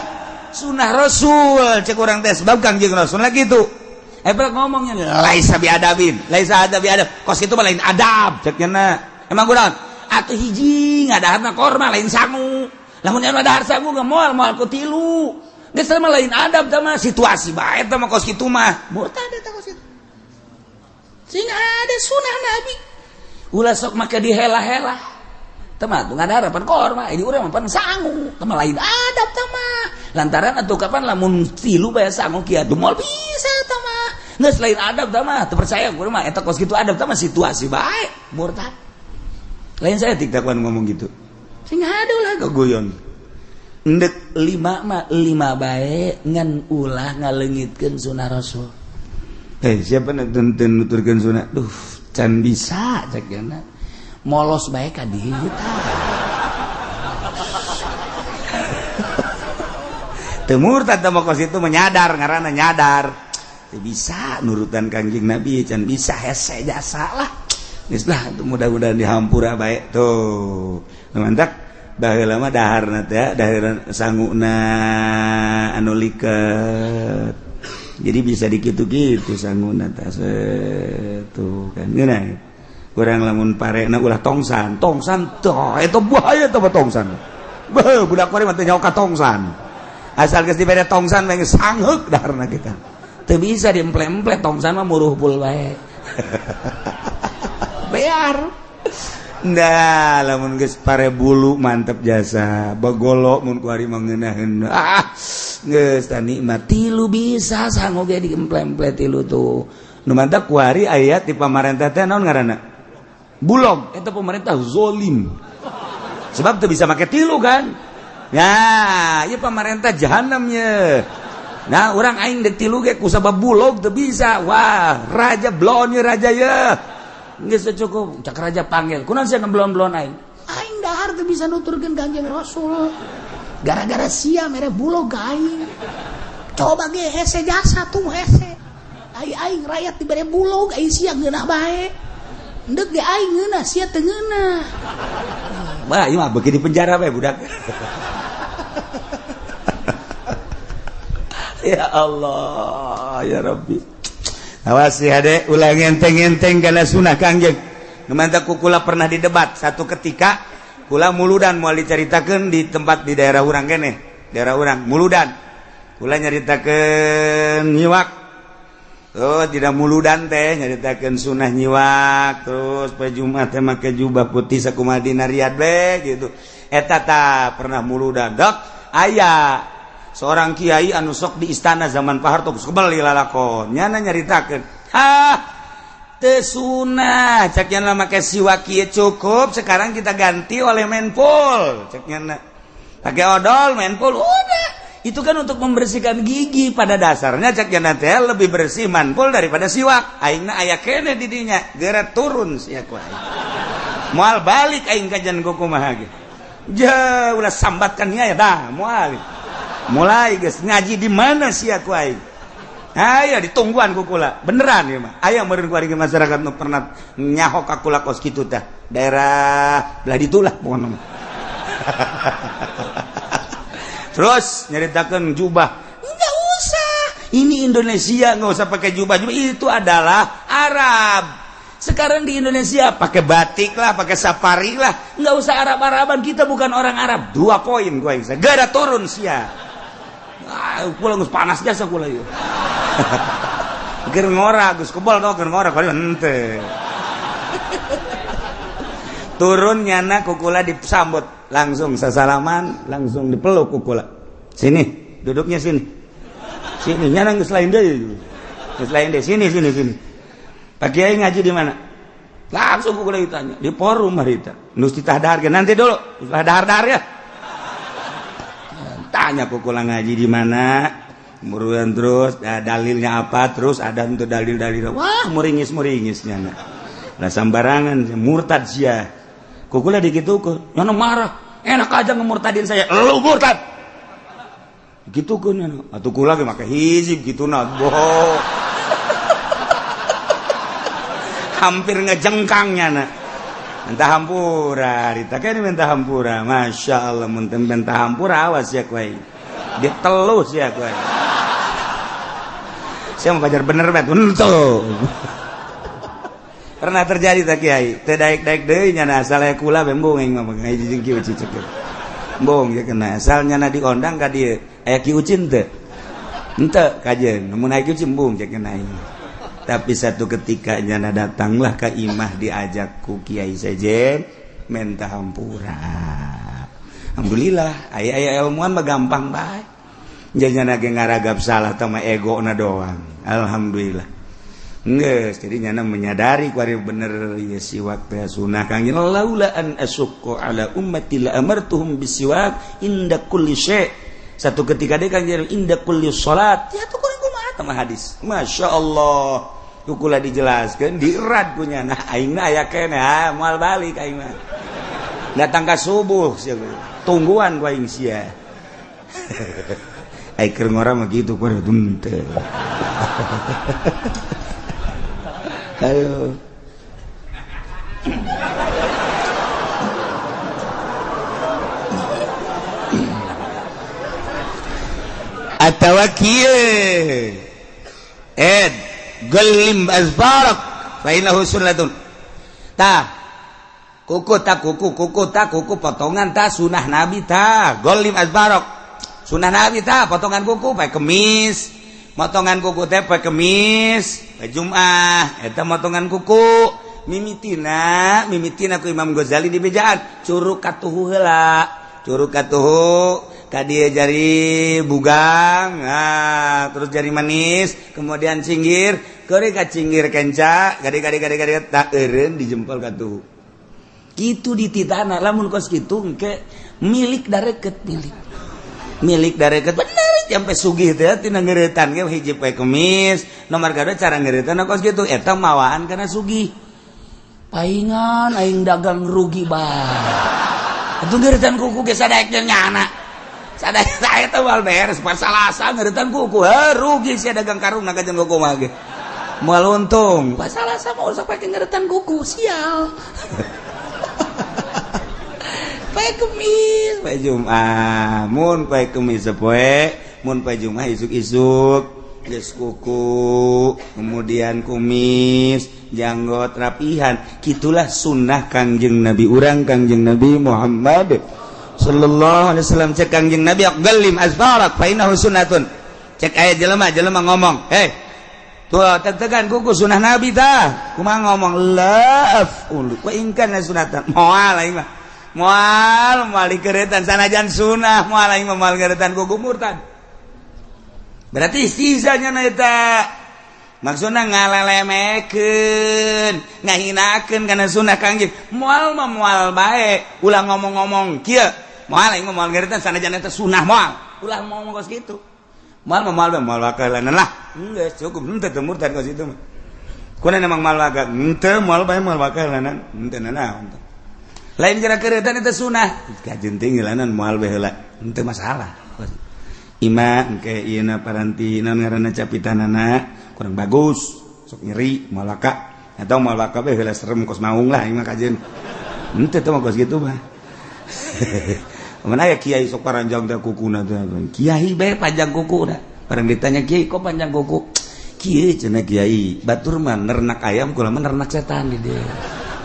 sunah Rasul cek urang teh sebab Kanjeng Rasul lah kitu. Ebel ngomongnya laisa biadabin, laisa adab biadab. Kos itu mah lain adab cek nya. Emang kunaon? Atuh hiji ngadaharna korma lain sangu. Lamun anu dahar sangu ge moal moal ku tilu. Geus mah lain adab tah mah situasi bae tah mah kos kitu mah. Murtad eta kos kitu. Sing ada sunah Nabi. Ulah sok make dihela-hela. Tah mah tuh ngadahar pan korma, ini urang mah pan sangu. Tah mah lain adab tah mah. Lantaran atuh kapan lamun tilu bae sangu kieu atuh moal bisa tah mah. Geus lain adab tah mah, teu percaya urang mah eta kos kitu adab tah mah situasi bae murtad. Lain saya tiktakuan ngomong gitu. Sing ada ulah gogoyon. Ndek lima mah lima bae ngan ulah ngaleungitkeun sunah Rasul. Siapa nu teu nuturkeun sunah? Duh, can bisa cek nya. Molos bae ka dieu tah. Teu murtad tah mah kos itu menyadar ngaranna nyadar. Teu bisa nurutan Kanjeng Nabi can bisa hese jasa lah. Geus lah mudah-mudahan dihampura bae tuh. Mantap baheula mah daharna teh dahar sanguna anu liket. Jadi bisa dikitu-kitu sanguna teh tuh kan ngeunah. Urang lamun parena ulah tongsan, tongsan tah eta bahaya tah tongsan. Beuh budak kuari mah teu nyaho ka tongsan. Asal geus dibere tongsan mah geus sangheuk daharna kita. Teu bisa diemple-emple tongsan mah muruhpul bae. Bear. Nah, lamun geus pare bulu mantep jasa. Bagolo mun kuari mah ngeunaheun. Ah, geus tah nikmat tilu bisa sangu ge diemple-emple tilu tuh. Nu mantap kuari aya di pamarentah teh naon ngaranna? Bulog. Eta pemerintah zolim. Sebab teu bisa make tilu kan. Ya, ieu pamarentah jahanam ye. Nah, urang aing deuk tilu ge kusabab bulog teu bisa. Wah, raja blon ye raja ye. Geus cukup, cak raja panggil. Kunaon sia ngeblon-blon aing? Aing dahar teu bisa nuturkeun Kanjeng Rasul. Gara-gara sia mere bulog ka aing. Coba ge hese jasa tuh hese. Ai aing rakyat dibere bulog, ai sia ngeunah bae. Endek ge aing ngeunah, sia teu ngeunah. Wah, ieu mah beuki di penjara bae budak. Ya Allah, ya Rabbi. Awas ya adek, ulah ngenteng-ngenteng kana sunah Kangjeng. Nu mantap kukula pernah didebat satu ketika Kula muludan moal dicaritakeun di tempat di daerah urang keneh, daerah urang muludan. Kula nyaritakeun nyiwak. Oh, tidak muludan teh nyaritakeun sunah nyiwak, terus poe Jumat teh make jubah putih sakumaha dina Riyadh be gitu. Eta ta pernah muludan. Dok, aya seorang kiai anu sok di istana zaman Pak Harto geus kebel lalakon. Nyana nyaritakeun, "Hah, teu sunah, cek nyana make siwak kieu cukup, sekarang kita ganti oleh menpul." Cek nyana. Pakai odol, menpul, udah. Itu kan untuk membersihkan gigi pada dasarnya cek nyana teh lebih bersih manpul daripada siwak. Aingna aya keneh di dinya, geura turun sia ku aing. Moal balik aing kajian kumaha ge. Ja ulah sambatkan nya ya dah, moal. Mulai geus ngaji di mana sia ku aing. Aya ditungguan ku kula, beneran ya mah. Aya meureun ku ari masyarakat nu pernah nyaho ka kula kos kitu tah. Daerah belah ditu lah pokona mah. Terus nyaritakeun jubah, enggak usah. Ini Indonesia enggak usah pakai jubah. Jubah itu adalah Arab. Sekarang di Indonesia pakai batik lah, pakai safari lah, enggak usah Arab-Araban, kita bukan orang Arab. 2 poin gua yang segera turun sia. Ah, kula geus panas jasa kula ieu. Keur ngora geus kebal tau keur ngora kali henteu. Turun nyana kukula disambut langsung sasalaman, langsung dipeluk kukula. Sini, duduknya sini. Sini nyana geus lain deui. Geus lain deui, sini sini sini. Pak Kiai ngaji di mana? Langsung kukula ditanya, di forum harita. Nus ditah dahar nanti dulu, ulah dahar-dahar ya. Tanya kukula ngaji di mana? Kemudian terus dalilnya apa? Terus ada untuk dalil-dalil. Wah, muringis-muringis nyana. Lah sambarangan murtad sia. Kukula dikitukeun, nyana marah. Enak aja ngemurtadin saya. Lu murtad. Gitukeun nyana. Atuh kula ge make hizib kitu na. Boh. Hampir ngejengkang nyana. Minta hampura, ditakeun minta hampura. Masya Allah, mun teu minta hampura awas ya kuai. Ditelus ya kuai. Saya mau pajar bener bet, henteu. Pernah terjadi tak kiai? Teu daek-daek deui nyana asal aya kula bembong aing mah ngaji jeung kieu cicek. Bong ya kena asal nyana diondang ka dieu. Aya Ki Ucin teu? Henteu kajeun, mun aya Ki Ucin embung cek kena aing. Tapi satu ketika nyana datanglah ke imah diajak ku Kiai Sejen minta hampura. Alhamdulillah, aya-aya ilmuwan mah gampang bae. Nyana ge ngaragap salah tah mah egona doang. Alhamdulillah. Geus, jadi nyana menyadari ku ari bener ieu siwak teh sunah Kang laula an asukku ala ummati la amartuhum bisiwak inda kulli syai. Satu ketika deui Kang inda kulli salat. Ya tuh kurang kumaha tah hadis. Masya Allah. Kukula dijelaskan dierad punya nah aing aya keneh ah moal balik aing mah datang ka subuh sia tungguan ku aing sia. Aing keur ngora mah kitu ku henteu. Ayo atawa kieu ed gelim azfarak fa innahu sunnatun. Tah kuku ta kuku kuku ta kuku potongan ta sunah nabi ta golim azfarak sunah nabi ta potongan kuku pae kemis, motongan kuku teh pae kemis, pae Jumat eta motongan kuku mimitina mimitina ku Imam Ghazali di bejaan curug katuhu heula, curug katuhu ka dieu jari bugang, nah, terus jari manis, kemudian cinggir, keuri ka cinggir kenca, gade-gade-gade tak eureun di jempol katuhu. Kitu dititana lamun kos kitu engke milik dareket milik. Milik dareket bener sampai sugih teh tina ngeuretan ge hiji poe kemis, nomor kadua cara ngeuretan kos kitu eta mawaan kana sugih. Paingan aing dagang rugi bae. Atuh ngeuretan kuku ge sadaek nyana. Sadaya saya teh moal beres pas Salasa ngeuretan kuku rugi sia dagang karung na kajeun kuku mah ge. Moal untung. Pas Salasa mah usah pake ngeuretan kuku sial. Poe Kemis, poe Jumat, mun poe Kemis sapoe, mun poe Jumat isuk-isuk geus kuku, kemudian kumis, janggot rapihan. Gitulah sunnah Kangjeng Nabi urang, Kangjeng Nabi Muhammad sallallahu alaihi wasallam. Cek Kangjeng Nabi, "Qallim azfarak fa innahu sunnatun." Cek aya jelema jelema ngomong, "Hei tuh, tegan kuku sunnah Nabi." Tah kumaha ngomong? "La af'ulu wa in kana sunnatan." Moal aing mah, moal, moal dikeretan sanajan sunnah. Moal, aing mah moal ngeretan kuku. Murtad berarti sisanya. Na eta maksudna ngalelemekeun, ngahinakeun kana sunnah Kangjeng. Moal mah moal bae, ulah ngomong-ngomong kieu, "Moal, aing mah moal ngeretan sanajan eta sunnah." Moal, ulah ngomong kos kitu. Moal mah moal, moal bakalan lah, geus cukup. Henteu teu murtad kos itu mah. Kuna emang moal bakal henteu, moal bae, moal bakalan henteu nanaon. Lain kira keretan eta sunnah kajen tinggilanan, moal bae heula, henteu masalah. Ima engke ieu na paranti naon ngaranna, capitanana kurang bagus, sok nyeri, moal laka atau moal laka bae heula, serem kos maung lah. Ima kajen henteu teh mah kos kitu mah. Mana ya kiai sok paranjang teh kukuna teh. Kiai bae panjang kuku dah. Barang ditanya, "Kiai, kok panjang kuku?" "Kieu," cenah kiai, "batur mah nernak ayam, kula mah nernak setan di dieu."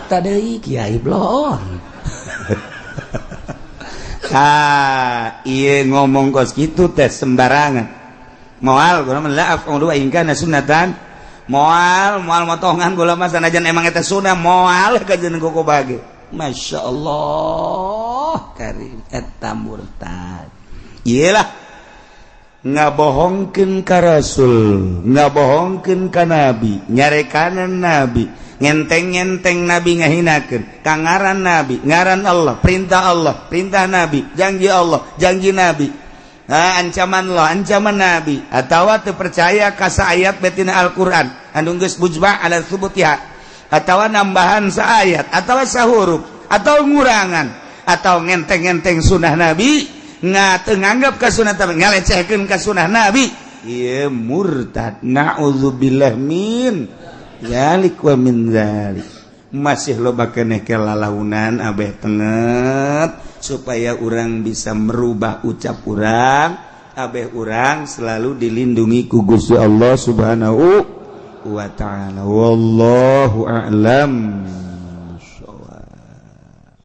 Tadei kiai bloon. Ah, ieu ngomong kos kitu teh sembarangan. Moal kula mah, la af'ulu in kana sunnatan. Moal, moal motongan kula mah sanajan emang eta sunnah, moal kajen kuku bage. Masya Allah karim, eta murtad. Iyalah, ngabohongkeun ka Rasul, ngabohongkeun ka Nabi, nyarekanan Nabi, ngenteng-ngenteng Nabi, ngahinakeun ka ngaran Nabi, ngaran Allah, perintah Allah, perintah Nabi, janji Allah, janji Nabi. Nah, ancaman Allah, ancaman Nabi, atawa teu percaya ka ayat betina Al-Qur'an anu geus mujma' ala tsubutiha, atau nambahan saayat atau sahuruf atau ngurangan, atau ngenteng-ngenteng sunnah Nabi, nggak nganggap ke sunnah tapi ngalecehkeun ka sunnah Nabi, ieu murtad. Naudzubillah min dzalik wa min dzalik. Masih loba keneh kelalaunan. Abeh tenget supaya orang bisa merubah ucap urang, abeh urang selalu dilindungi ku Gusti Allah Subhanahu wa Ta'ala. Wallahu a'lam.